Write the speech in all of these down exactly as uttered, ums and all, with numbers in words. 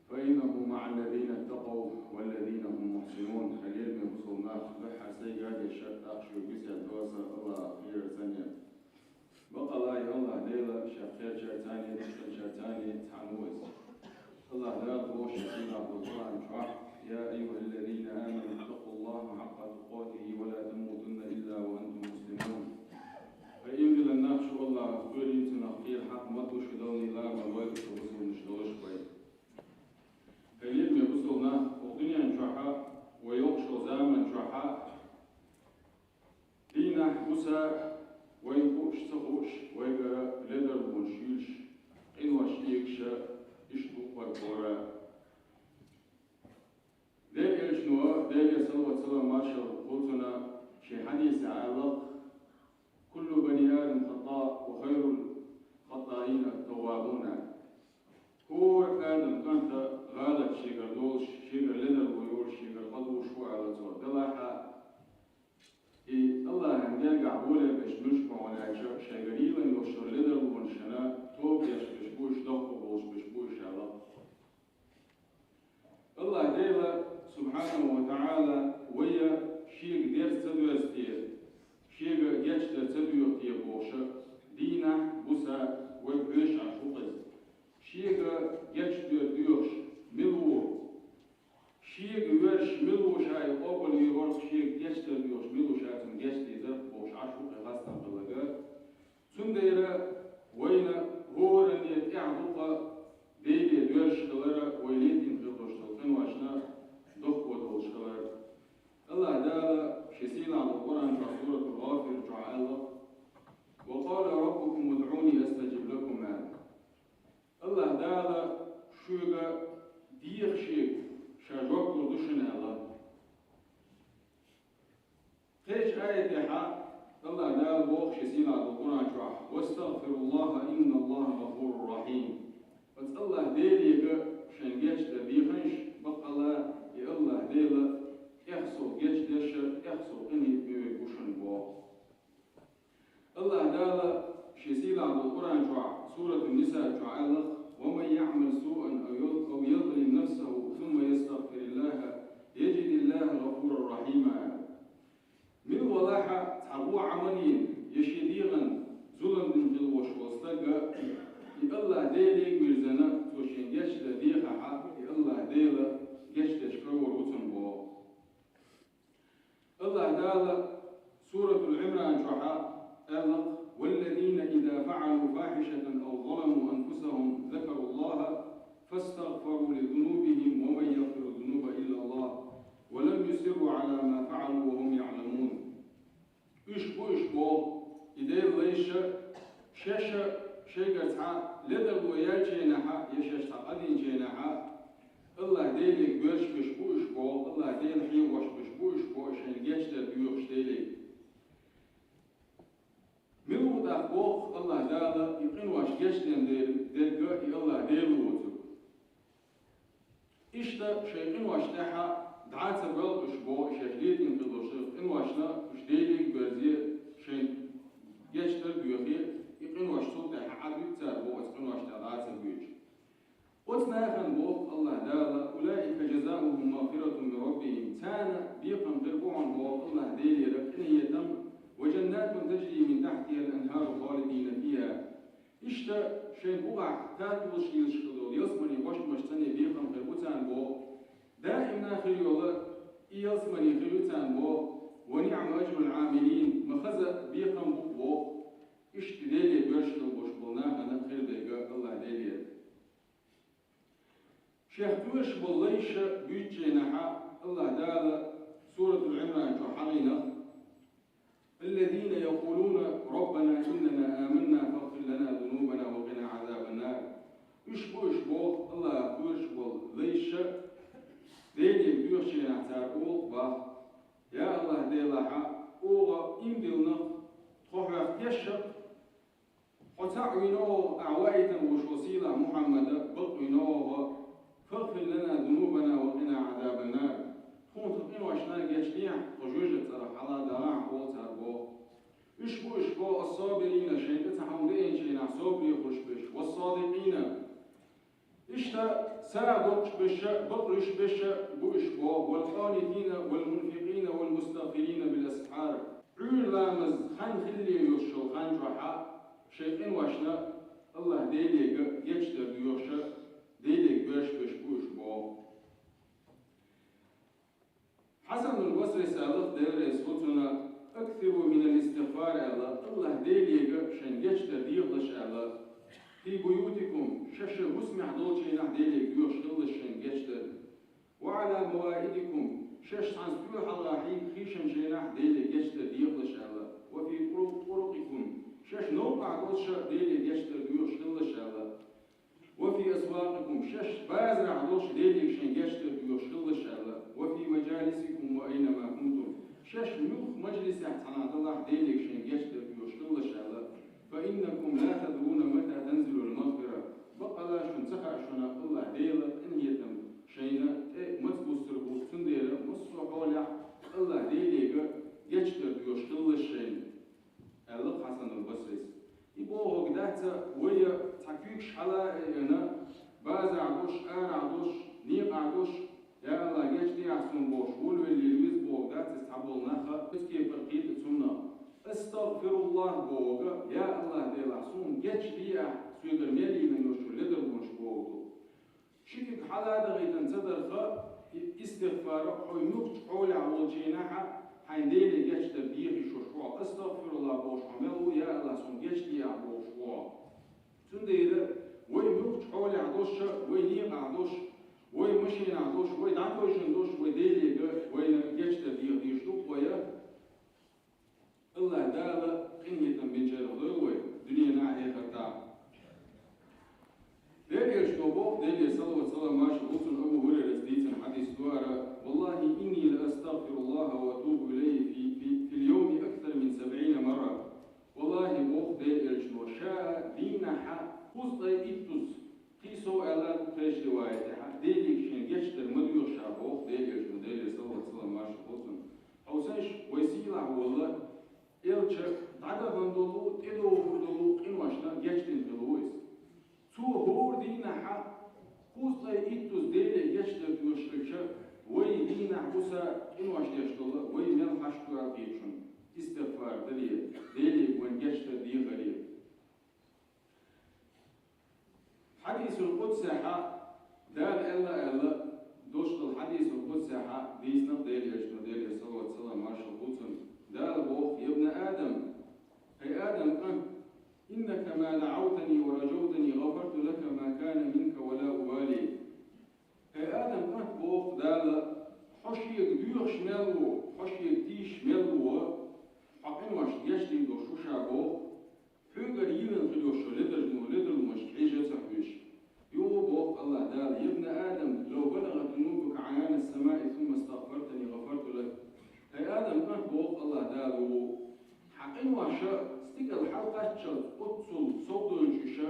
فإنه مع الذين اتقوا والذين هم محسنون. Хьалелме бусулба нах, дуьххьара сайга дешар, тӀаккха шуьга бисер доса Аллах хийрар санна. Бакъала и Аллах Дела шех кхерчарцани, душанчарцани цхьаьна ву иза. Аллах Дала боху шен сийлахь долу Къуръан чохь: «يا أيها الذين آمنوا اتقوا الله حق تقاته ولا تموتن إلا وأنتم مسلمون». Хьай иман диллина нах, шу Аллах кхоьллина, цунах кхера хьакъ ма ду шу даллийла, ма вай шу бусулбанаш долуш вай. Хьалелме бусулба нах, оха дуьнен чохь а, вай йолуш йолу заман чохь а, дийнахь, буса, вайна хууш, ца хууш, вайгара ледарлонаш юьйлуш, къинош оьгуш а, иштта бу кхойкхора. Делан Элчано, Делера салават-салам, маршалла хуьлда цунна, шен хьадисехь аьлла: «كل بني آدم خطاء وخير الخطائين التوابون». ХӀора Адам кӀант а гӀалат шегара долуш, шегара ледарло йолуш, шегара къа луш ву аьлла цо. Делахь а, и Аллахьан гергахь боле беш муьлш бу хьуна аьлча, шайгара йиллина йолуш йолу ледарлонашна тоба деш беш бу уьш, дохко болуш беш бу уьш аьлла. Аллах Дела, субхьанаху ва таӀала, вай шега дерза ца доьзу те, шега гечдар ца доьху те бохуш, дийнахь, буса вай хьоьжуш Ӏаш ву-кх иза. Шега гечдар доьхуш мила ву? Шега воьрзуш мила ву, ша и къобалвийр вара-кх, шега гечдар доьхуш мила ву, ша цунна гечдийр дара-кх бохуш Ӏаш ву-кх и хастам хилларг. Цундела вайна хӀоранна тӀехь ду-кх Деле доьрзуш хилар, вай летийна хир долуш долу къиношна дохко долуш хилар. Аллах Дала шен сийлахь долу Къуръан чохь, Суратул ГӀафир чохь аьлла: «وقال ربكم ادعوني أستجب لكم», аьлла. Аллах Дала шуьга деха шега, ша жоп лур ду шуна аьлла. Кхечу аятехь Аллах Дала боху шен сийлахь долу Къуръан чохь: «واستغفروا الله إن الله غفور رحيم». Оцу Аллах Деле шайн гечдар дехаш, баккъала и Аллах Дела тӀехсов гечдеш а, тӀехсов къинхетаме верг ву шуна боху. Аллах Дала шен сийлахь долу Къуръан чохь, Суратун-Ниса чохь аьлла: «ومن يعمل سوءا أو يظ-، أو يظلم نفسه ثم يستغفر الله يجد الله غفورا رحيما», аьлла. Мила валахь а цхьа вон Ӏамал йина, я шен дегӀан зулам дина хилла волуш волу стаг, и Аллах Деле вирзина, цо шен гечдар дехахь, и Аллах Дела гечдеш карор ву цунна боху. Аллах Дала Суратул Ӏимран чохь аьлла: «والذين إذا فعلوا فاحشة أو ظلموا أنفسهم ذكروا الله فاستغفروا لذنوبهم ومن يغفر الذنوب إلا الله ولم يصروا على ما فعلوا وهم يعلمون». Уьш бу уьш боху, и Делан лайш а, шаьш а шайгара цхьа ледарло яьллачу хенахь а, я шаьш цхьа къа динчу хенахь а, Аллах Деле боьрзуш беш бу уьш боху, Аллах Дела хьехош беш бу уьш боху, шайна гечдар доьхуш Деле. Мила ву тӀаккха боху Аллах Дала и къинош гечдина дер-, дерг а и Аллах Дела воцург? Иштта шайн къиношна тӀехь дӀа ца боьлхуш боху, шаьш летийна хир долуш къиношна уьш Деле берзе, шайн гечдар доьхе, и къинош цул тӀаьхьа Ӏа дуьйцу цара боху, оцу къиношна тӀехь дӀа ца боьлхуш. Оцу нахана боху Аллах Дала: «أولئك جزاؤهم مغفرة من ربهم». Царна бекхам хир бу хьуна боху Аллах Делера къинхетам: «وجنات تجري من تحتها الأنهار خالدين فيها». Иштта шайн бухахь татолаш йилаш хир долу ялсаманин бошмаш царна бекхам хир бу царна боху. Даимна хир йолу и ялсамани хир ю царна боху. «ونعم أجر العاملين», ма хаза бекхам бу боху. Иштта Деле боьрзуш хила болуш болу нахана хир дерг Аллах Делера. Шех кхоьруш болу лайш а буьйцучу хенахь Аллах Дала Суратул Ӏимран чохь хьахийна: «الذين يقولون ربنا إننا آمنا فاغفر لنا ذنوبنا وقنا عذاب النار». Уьш бу уьш боху Аллах кхоьруш болу лайш а, Деле доьхучу хенахь цара олу боху: «Я Аллах Делахь, оха иман диллинарх тхо хьоьх тешна, хьо цхьаъ вина оха, ахь ваийтина волуш волу сийлахь Мухьаммада бакъ вина оха, فاغفر لنا ذنوبنا وقنا عذاب النار. Тхуна тхан къиношна гечдехьа, тхо жоьжахатин цӀарах хьала а дахахьа», олу цара боху. Уьш бу уьш боху: «الصابرين», шайна тӀе цхьа хӀума деанчу хенахь собаре хуьлуш берш, «والصادقين». Иштта сагӀа доккхуш берш а, бакълуьйш берш а бу уьш боху: والقانتين والمنفقين والمستغفرين بالأسحار. Ӏуьйра ламаз хан хилале йолуш йолу хан чохь а шайн къиношна АллахӀ Деле гечдар доьхуш а, Деле боьрша берш бу уьш боху. Хьасанул Басрис аьлла, Дела реза хуьлда цунна: أكثروا من الاستغفار аьлла, АллахӀ Деле шайн гечдар дехалаш аьлла. في بيوتكم, шаьш хӀусамехь долчу хенахь Деле доьхуш хилалаш шайн гечдар. وعلى موائدكم, шаьш цхьана стоьхьалгӀа хьийга хешан шайнахь Деле гечдар дехалаш аьлла. وفي طرق- طرقكم, шаьш новкъахь долуш а Деле гечдар доьхуш хилалаш аьлла. وفي أسواقكم, шаьш базарахь долуш Деле шайн гечдар доьхуш хилалаш аьлла. وفي مجالسكم وأينما كنتم, шаьш муьлхха мажлисехь цхьана далахь Деле шайн гечдар доьхуш хилалаш аьлла. فإنكم لا تدرون متى تنزل المغفرة. Бакъала шуна ца хаьа шуна АллахӀ Дела къинхетам шайна тӀе маца буссур бу, цундела массо а хьолехь АллахӀ Деле гечдар доьхуш хилалаш шайна, аьлла Хьасанул Басрис. И бохург дац вай цхьа куьйгаш хьала а йина, базарахь долуш, арахь долуш, некъахь долуш, я АллахӀ, гечдехьа суна бохуш, волавелла веза бохург дац иза цхьаболу нах а, оцу кепара кхета цунна. أستغفر الله бохург, я АллахӀ Дела, суна гечдехьа, соьгара мел йина йолуш йолу ледарлонаш бохург ду. Ши куьг хьала а дахийтина ца дарх, и- истигъфар а хьо муьлххачу хьолехь волчу хенахь а хьайн Деле гечдар дехийша хьо. أستغفر الله бохуш хьо мел ву, я АллахӀ, суна гечдехьа бохуш хьо. Цундела вай муьлххачу хьолехь долуш а, вай некъахь долуш, вай машенахь долуш, вай дӀатойшина долуш, вай Деле вайна гечдар деха дезаш ду вай. АллахӀ Дала къинхетам бинчарах дойла вай дуьненахь а, эхартахь а. Делан Элчано боху, Деле салават-салам маршалла хуьлда цунна, Абу Хурайрас дийцина хьадис ду хӀара: والله إني لأستغفر الله وأتوب إليه في, في, في اليوم أكثر من سبعين مرة. ВаллахӀи, боху Делан Элчано, ша дийнахь кхузткъе иттуза, кхин сов аьлла а ду кхечу риваятехь, Деле шен гечдар ма доьху ша, боху Делан Элчано, Деле салават-салам маршалла хуьлда цунна. Хьовсийша, вай сийлахь волу Элча дӀадахана долу, тӀедогӀур долу къиношна гечдина хилла ву иза. Цо хӀора дийнахь кхузткъе иттуза Деле гечдар доьхуш хилча, вай дийнахь буса къинош деш долу вай мел хьашт ду аьлла кхета шуна, истигъфар дале, Деле вайн гечдар дехаре. Хьадисул къудсехь Дала аьлла аьлла, долуш долу хьадисул къудсехь дийцина Делан Элчано, Деле салават-салам маршалла хуьлда цунна. Дала боху: يا ابن آدم, хӀай Адам кӀант, إنك ما دعوتني ورجوتني غفرت لك ما كان منك ولا أبالي. ХӀай Адам кӀант, боху Дала, хьо шега доьхуш мел ву, хьо шега тийшаш мел ву, хьо къиношна гечдийр долуш ву ша, боху. Хьоьгара йиллина хила йолуш йолу ледарло, ледарлонашка хьежа а ца хьоьжуш. Юха боху АллахӀ Дала: يا ابن آدم لو بلغت ذنوبك عنان السماء ثم استغفرتني غفرت لك. ХӀай Адам кӀант, боху АллахӀ Дала, юха хьан къинош стигала хьалакхаччалц оццул совдоьлчуьша,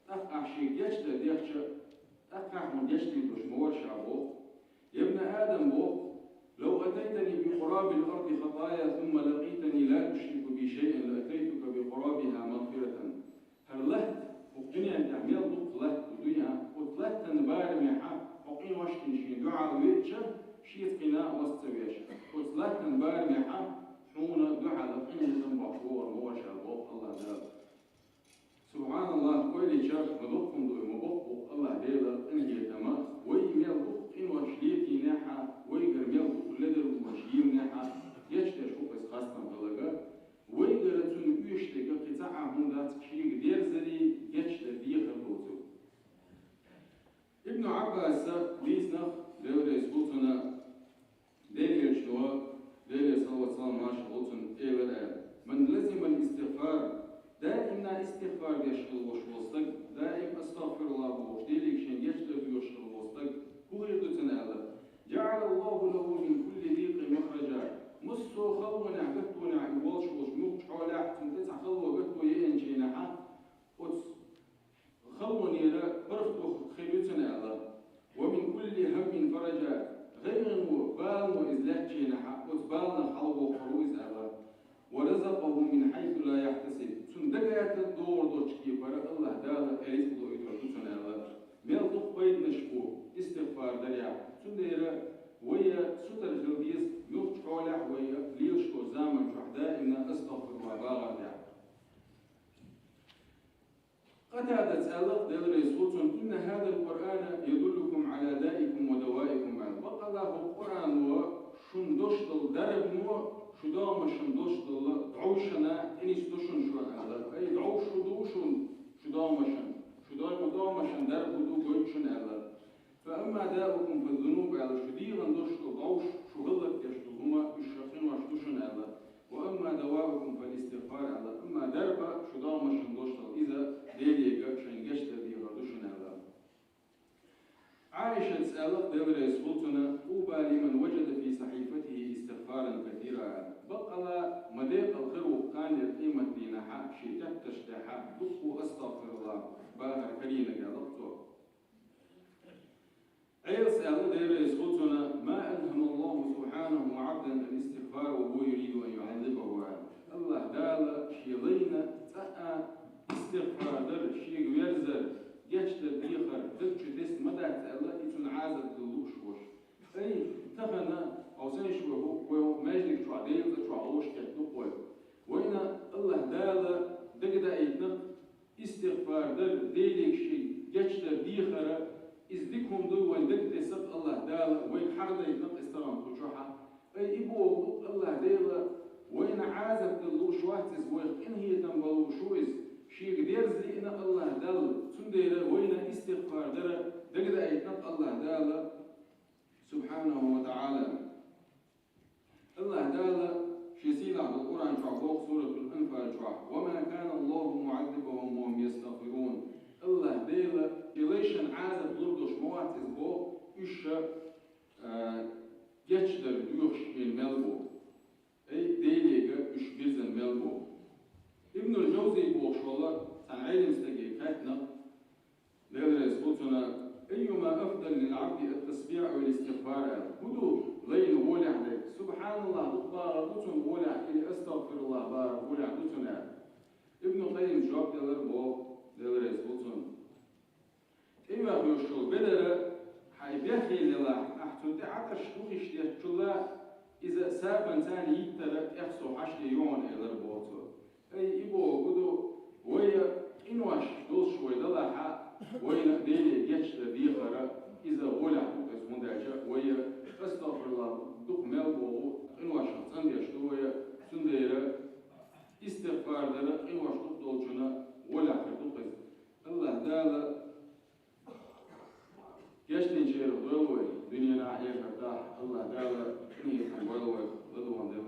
тӀаккха ахь шега гечдар дехча, тӀаккха ахь хьуна гечдийр долуш ма вара ша, боху. يا ابن آدم, боху, لو أتيتني بقراب الأرض خطايا ثم لقيتني لا تشرك بي شيئا لأتيتك بقرابها مغفرة. ХӀара латта, хӀокху дуьнен тӀехь мел дукха латта ду дуьйна, оцу латтан барамехь хьо къиношкина шен дуьхьал веача, шеца кхин а вас ца веш, оцу латтан барамехь хьуна дуьхьал къинхетам бохьуш вогӀур ма вара ша, боху АллахӀ Дала. СубхьаналлахӀ, ойла йича, ма дукха хӀума ду, ма боккха бу АллахӀ Делан къинхетам, вай мел дукха къинош летийнехь а, вайгара мел дукха ледарлонаш йиллинехь а, гечдеш ву иза хастам хилларг, вайгара цунна оьшуш дерг кхин цхьа а хӀума дац, шега дерзаре гечдар дехар доцург. Ибн Ӏаббаса дийцина, Дела реза хуьлда цунна, Делан Элчано, Деле салават-салам маршалла хуьлда цунна, элира аьлла: من لزم الاستغفار, даимна истигъфар деш хила волуш волу стаг, даим астагъфируллахӀ бохуш, Деле шен гечдар доьхуш хила волу стаг, хӀун хир ду цунна аьлла: جعل الله له من كل ضيق مخرجا. Массо а халонехь, гаттонехь и волуш волчу муьлххачу хьолехь цунна тӀе цхьа хало, гатто еанчийнехь, оцу халонера паргӀато хир ю цунна аьлла. ومن كل هم فرجا, гӀайгӀано, балано иза лаьттачийнехь, оцу баланах хьалавоккхур ву иза аьлла. ورزقه من حيث لا يحتسب. Цунна дагахь а догӀур долчу кепара АллахӀ Дала рицкъ доуьйтур ду цунна аьлла. Мел дукха дарехь. Цундела вай сутара хила деза, муьлххачу хьолехь вай лелаш долчу заман чохь даимна астагӀфируллахӀ бахар тӀехь. Къатадас аьлла, Дела реза хуьлда цунна: «Инна хӀазал Къуръана ядуллукум Ӏала даикум ва даваикум», аьлла. Баккъалла хӀокху Къуръано шуна долуш долу дарбано шу догӀмашна долуш долу дӀовшана тӀенисдо шуна шу аьлла. Ай, дӀовш хӀун ду шуна, шу догӀмашна? Шу догӀма-, догӀмашна дарба хӀун ду гойту шуна аьлла. «Фа амма даукум фа зунуб», аьлла, шу дегӀан долуш долу дӀовш, шу хӀаллакдеш долу хӀума, уьш шу къинош ду шуна аьлла. «Ва амма даваукум фал истигъфар», аьлла, амма дарба шу догӀмашна долуш долу иза Деле шайн гечдар дехар ду шуна аьлла. Ӏаишатас аьлла, Дела реза хуьлда цунна: «Туба лиман ваджада фи сахьифатихи истигъфаран касира». Баккъалла ма декъала хир ву кханера къематдийнахь шен тетташ тӀехь дуккха астагӀфируллахӀ бахар карийнарг аьлла цо. Ӏелас аьлла, Дела реза хуьлда цунна: «Ма алхамаллаху субхьанаху Ӏабдан ал-истигъфар ва хӀува юриду ан юӀаззибаху», аьлла. АллахӀ Дала шен лайна цкъа а истигъфар дар, шега верзар, гечдар дехар даг чу тесна ма дац аьлла, и цунна Ӏазап дала лууш волуш. Ай, тахана, хьо сайн шу вай хӀу-, вай хӀу маьждиг чохь, Делан цӀа чохь гӀуш кхетта ду-кх вай. Вайна АллахӀ Дала дагадаийтина, истигъфар дар, Деле шен гечдар дехар, иза дика хӀума ду, вайн дага тесар АллахӀ Дала вайга хьахадайтина иза тахана кху чохь. Ай, и боху АллахӀ Дела вайна Ӏазап дала лууш вац иза, вайх къинхетам бан лууш ву иза, шега дерза лиъна АллахӀ Дала, цундела вайна истигъфар дар дагадаийтина АллахӀ Дала, субхьанаху ва таӀала. АллахӀ Дала шен сийлахь долу Къуръан чохь боху, Суратул Анфал чохь: «Ва ма кана Аллаху муӀаззибахум ва хум ястагъфирун». АллахӀ Дела шен лайшна Ӏазап лур долуш ма вац иза боху, уьш ша, а, гечдар доьхуш хилла мел боху. Ай, Деле уьш бирзина мел боху. Ибнул Жавзи бохуш волу цхьана Ӏелам стаге хаьттина, Дела реза хуьлда цунна: «Айюма афдал лил Ӏабди ат-тасбихь вал истигъфар», аьлла. ХӀун ду лайна гӀолехь дерг? СубхьаналлахӀ дукха бахар ду цунна гӀолехь или астагъфируллахӀ бахар гӀолехь ду цунна аьлла. Ибн Къаййима жоп делира боху, Дела реза хуьлда цунна: тӀейоьхна йолуш йолу бедар, хьайн бехъе лелахь, ахь цунна тӀе Ӏатарш духуш деттачул а, иза сабанца йиттара тӀех со хьашт де ю хьуна, элира боху цо. Ай, и боху хӀун ду, вай къинош долуш вай далахь а, вайна Деле гечдар дехар, иза гӀолехь ду иза, хӀунда аьлча вай астагъфируллахӀ дукха мел боху, къиношах цӀандеш ду вай, цундела истигъфар дар къинош дукха долчунна гӀолехь хир ду иза. АллахӀ Дала гечдинчарах дойла вай, дуьненахь а, эхартахь а. АллахӀ Дала къинхетам бойла вайх, ладугӀун Дела.